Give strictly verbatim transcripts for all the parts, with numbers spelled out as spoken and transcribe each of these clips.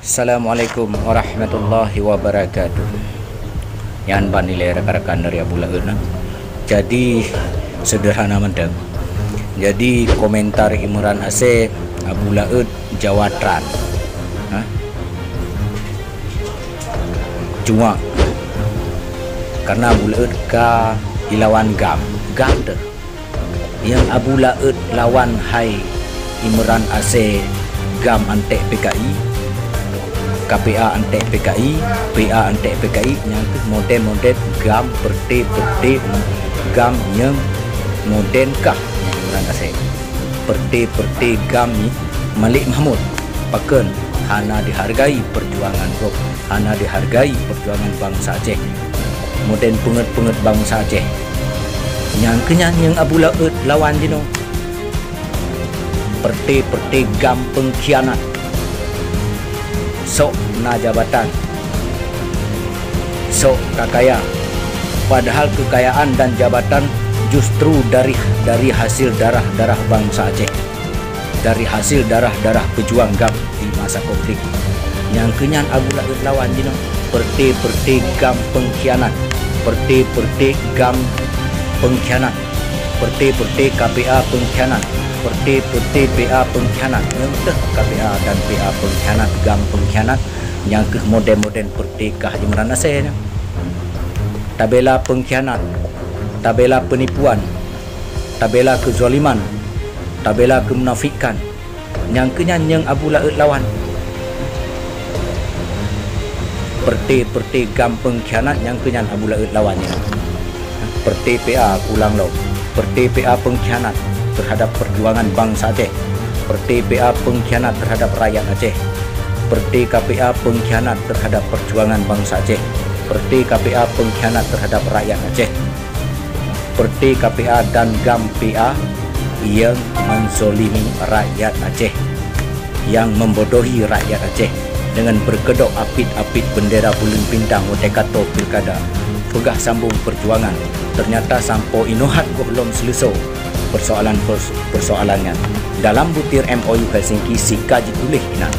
Assalamualaikum warahmatullahi wabarakatuh. Nyan ban ilée rakan-rakan dari Abu Laôt na. Jadi, seudeurhana mantong. Jadi, komentar Imran Asée, Abu Laôt, Jawa Trans. Ha? Cuma karena Abu Laôt ka ilawan GAM. GAM teuh. Nyang Abu Laôt lawan hai Imran Asée, GAM antek P K I, K P A antek P K I, P A antek P K I, nyang keuh modern-modern GAM, peureute-peureute GAM nyang modern kah nyang Imran Asée. Peureute-peureute GAM nyan Malik Mahmud, pakon hana dihargai perjuangan gob, hana dihargai perjuangan bansa Aceh. Modern peungeut-peungeut bansa Aceh. Nyang keuh nyan nyang Abu Laôt lawan jinoe. Peureute-peureute GAM peungkhianat. Sok na jabatan, sok ka kaya, padahal keukayaan dan jabatan justru dari, dari hasil darah-darah bansa Aceh, dari hasil darah-darah peujuang GAM di masa konflik. Nyang keuh nyan Abu Laôt lawan jinoe, peureute-peureute GAM peungkhianat, peureute-peureute GAM peungkhianat, peureute-peureute K P A peungkhianat, peureute-peureute P A peungkhianat, nyang teuh K P A dan P A peungkhianat, GAM peungkhianat, nyang keuh modern-modern peureute kah Imran Asée nyan. Tabela peungkhianat, tabela peunipuan, tabela keuzaliman, tabela keumunafikan. Nyang keuh nyan nyang Abu Laôt lawan. Peureute-peureute GAM peungkhianat nyang keuh nyan Abu Laôt lawan nyan. Peureute P A, ulang lom. Peureute P A peungkhianat terhadap perjuangan bansa Aceh. Peureute P A peungkhianat terhadap rakyat Aceh. Peureute K P A peungkhianat terhadap perjuangan bansa Aceh. Peureute K P A peungkhianat terhadap rakyat Aceh. Peureute K P A dan GAM P A nyang menzolimi rakyat Aceh, nyang membodohi rakyat Aceh dengan berkedok apit-apit bendera buleuen bintang watée ka toe pilkada, peugah sambung perjuangan. Ternyata sampoe inoe hat gohlom seuleusoe persoalan-persoalan nyan. Dalam butir M O U Helsinki sika jituléh inan.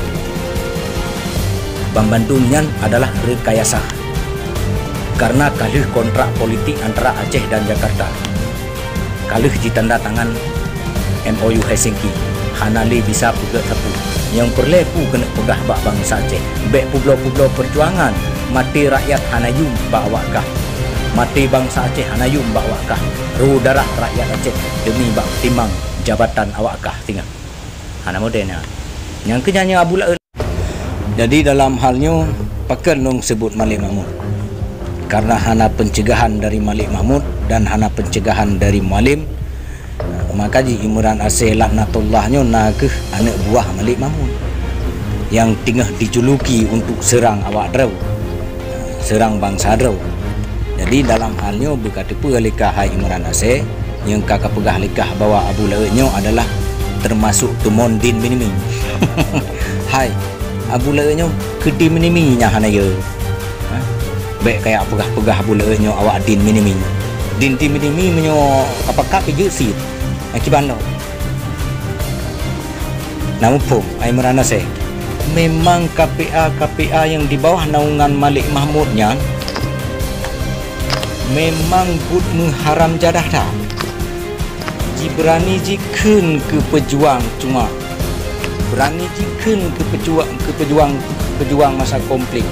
Banmandum nyan adalah rekayasa. Karena ka lheueh kontrak politik antara Aceh dan Jakarta, ka lheueh jitanda tangan M O U Helsinki, hana lé bisa peugét sapeue. Nyang peureulée peue keuneuk peugah bak bansa Aceh, bék peubloe-peubloe peujuangan, maté rakyat hana yum bak awak kah. Maté bansa Aceh hana yum bak awak kah. Ro darah rakyat Aceh demi bak timang jabatan awak kah singoh. Hana modern nyan. Nyang keuh nyan Abu Laôt. Jadi dalam hal nyoe, pakon lôn seubut Malik Mahmud? Karena hana pencegahan dari Malik Mahmud dan hana pencegahan dari Mualem, maka jih Imran Asée laknatullah nyoe na kheueh aneuk buah Malik Mahmud nyang teungoh dijuluki untuk seurang awak droe, seurang bansa droe. Jadi dalam hal nyoe beuka teupeue lé kah hai Imran Asée, nyang ka kapeugah lé kah bahwa Abu Laôt nyoe adalah teumasok teumon din minimim. Hai, Abu Laôt nyoe keu din minimim nyang hana yo. Ha? Bék kajak peugah-peugah Abu Laôt nyoe awak din minimim. Din, din minimim meunyoe kapakat jeuet sit. Akiban lom. Na muphom, hai Imran Asée. Memang K P A-K P A nyang di bawah naungan Malik Mahmud nyan memang buet meuharam jadah that. Jibeurani jikheun keu peujuang, cuma beurani jikheun keu peujuang, keu peujuang, peujuang masa konflik.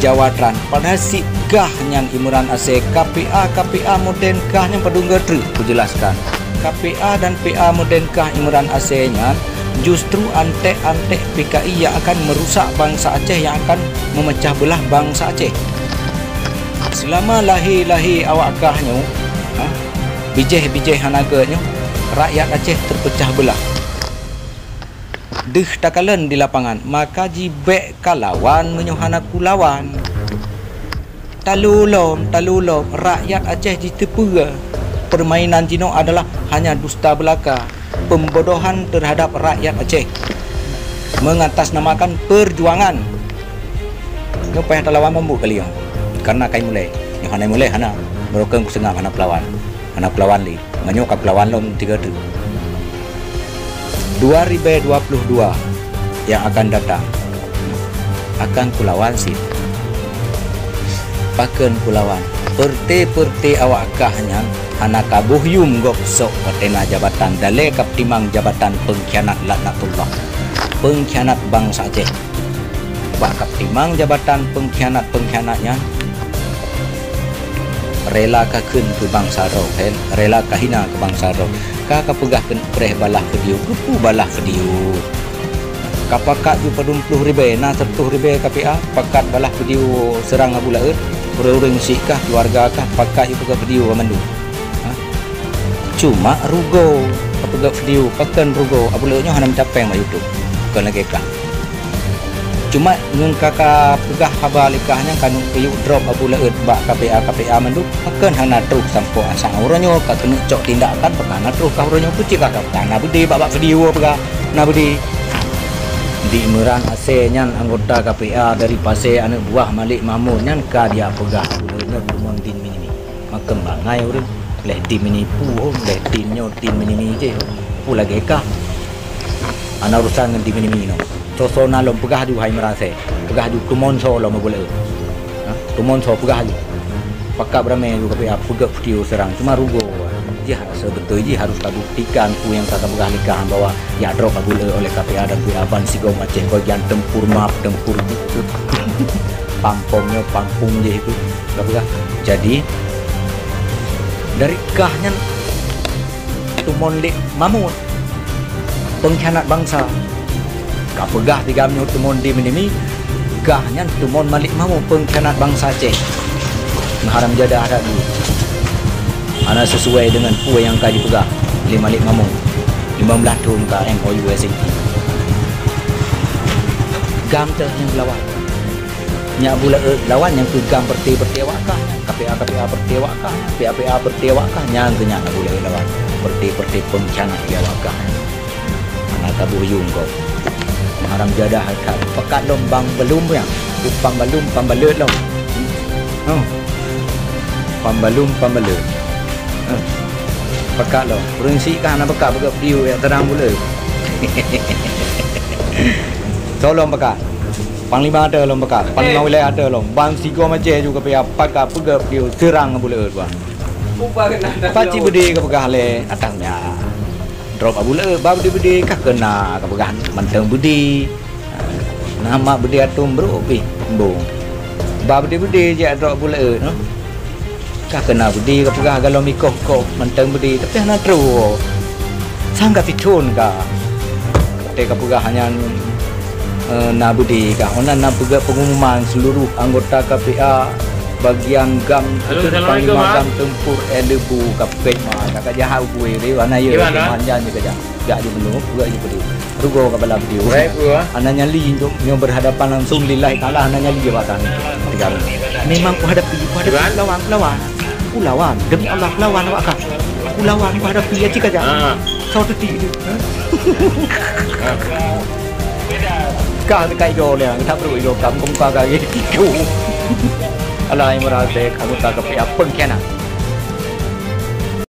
Jawa Trans. Padahai sit gah nyan Imran Asée, K P A-K P A modern kah nyan padum geutrek kujeulaskan. K P A dan P A modern kah Imran Asée nyan justru antek-antek P K I nyang akan meurusak bansa Aceh, nyang akan meumeucah beulah bansa Aceh. Seulama lahé-lahé awak kah nyoe, ha, bijéh-bijéh hana gét nyoe, rakyat Aceh teupeucah beulah. Deuh takalon di lapangan, maka jibék kalawan meunyoe hana kulawan. Talulom, talulom, rakyat Aceh jiteupeue peurmainan jinoe adalah hanya dusta beulaka, pembodohan terhadap rakyat Aceh, mengatasnamakan perjuangan. Nyoe payah talawan mambuk kali nyoe, karena kai mulai. Nyoe hana mulai hana, meurokon kuseungab hana kulawan, hana kulawan lé. Meunyoe ka kulawan lom tiga tu. Dua ribèe dua puluh dua, nyang akan datang akan kulawan cit. Pakon kulawan? Peureuté-peureuté awak kah nyan hana kaboh yum gob sok watée na jabatan, dalé kapeutimang jabatan peungkhianat laknatullah, peungkhianat bansa Aceh. Bak kapeutimang jabatan peungkhianat-peungkhianat nyan, rela kakheun keu bansa droe, rela kahina keu bansa droe. Ka kapeugah keuneuk preh balah video, keupeue balah video? Kapakat ju padum ploh ribée, na siratoh ribée K P A, pakat balah video seurang Abu Laôt, ureuëng-ureuëng syiek kah, keuluwarga kah, pakat ju peugah video mandum. Ha? Cuma rugoe, kapeugah video, pakon rugoe, Abu Laôt nyoe hana meucapée bak YouTube. Kon lagée kah. Cuma ngon ka kapeugah haba lé kah nyan, ka neuk geuyue drop Abu Laôt bak K P A-K P A mandum, pakon hana troh sampoe asai uroe nyoe ka keuneuk cok tindakan, pakon hana troh kah uroe nyoe, peue cit kah, kah na beudé bak, bak video peugah na beudé. Di Meuran Asée nyan anggota K P A dari Pasé aneuëk buah Malik Mahmud nyan ka dijak peugah Abu Laôt nyoe teumon din minimi. Makheun bangai ureuëng, leh din minimi puhom, leh din nyoe din minimi jih. Peue lagée kah? Hana urusan ngon din minimi nyoe. Soe-soe na lom peugah ju hai Meuran Asée. Peugah ju teumon soe lom Abu Laôt. Ha? Teumon soe peugah ju. Pakat beuramé ju K P A peugah video seurang. Cuma rugoe. Jih, seubeutôi jih harôh tabuktikan peue nyang ka kapeugah lé kah bahwa jak drop Abu Laôt oleh K P A dan P A ban sigom Aceh. Bagian tempur map, tempur pampong nyoe, pampong jih itu. Ka peugah. Jadi, dari kah nyan teumon lé Mahmud, peungkhianat bansa. Ka peugah tigam nyoe teumon di minimi, kah nyan teumon Malik Mahmud, peungkhianat bansa Aceh. Meuharam jadah that dulu. Hana sesuai dengan peue nyang ka jipeugah lé Malik Mahmud. Limong blaih thon ka M O U S M T. Gam teuh nyang lawan. Nyak Abu Laôt lawan nyang keu gam peureuté-peureuté awak kah, K P A-K P A peureuté awak kah, P A-P A peureuté awak kah, nyang keu nyan Abu Laôt lawan. Peureuté-peureuté peungkhianat di awak kah. Hana kaboh yum gob. Meuharam jadah that. Pakat lom bang balum nyan. Pam balum, pam baleuet lom. Huh. Pam balum, pam baleuet. Huh. Pakat lom. Ureuëng syiek kah hana pakat peugah video jak seurang Abu Laôt. Soe lom pakat? Panglima teuh lom pakat, panglima wilayah teuh lom. Ban sigom Aceh ju K P A pakat peugah video seurang Abu Laôt bah. Pacit beudé kapeugah lé ateueh nyan. Drop Abu Laôt, ba beudé-beudé kah keuh na kapeugah mantong beudé. Na mak beudé ateueh brok pih embong. Ba beudé-beudé jak drop Abu Laôt, noh. Ka keuh na beudé kapeugah galom ikoh-koh mantong beudé, tapi hana troh. Sang ka sithon ka. Watée kapeugah nyan, eh, na beudé ka. Ona na peugah pengumuman seluruh anggota K P A bagian gam, Halo, Assalamualaikum, panglima Mas. Gam tempur, eh, Lebu, Kapten Ma. Ka, ka jahat gue, dia hana ya, Gimana? Manjan je ka jahat. Jak je bunoe, peugah je beudé. Rugoe ka bala beudé. Baik, Bu, ah. Hana nyali untuk nyoe berhadapan langsung lillahi taala, hana nyali jabatan. Tiga. Memang kuhadapi, kuhadapi Iwan? Kulawan, kulawan. Kulawan, demi Allah kulawan awak kah. Kulawan kuhadapi ya cika aja. Ah. Sawa teuti tu. Ha? Ah. Kah dekat igo leh, tak perlu igo kam, muka kah gitu. Alah, yang merasa kamu tak kepiap pengkhianat.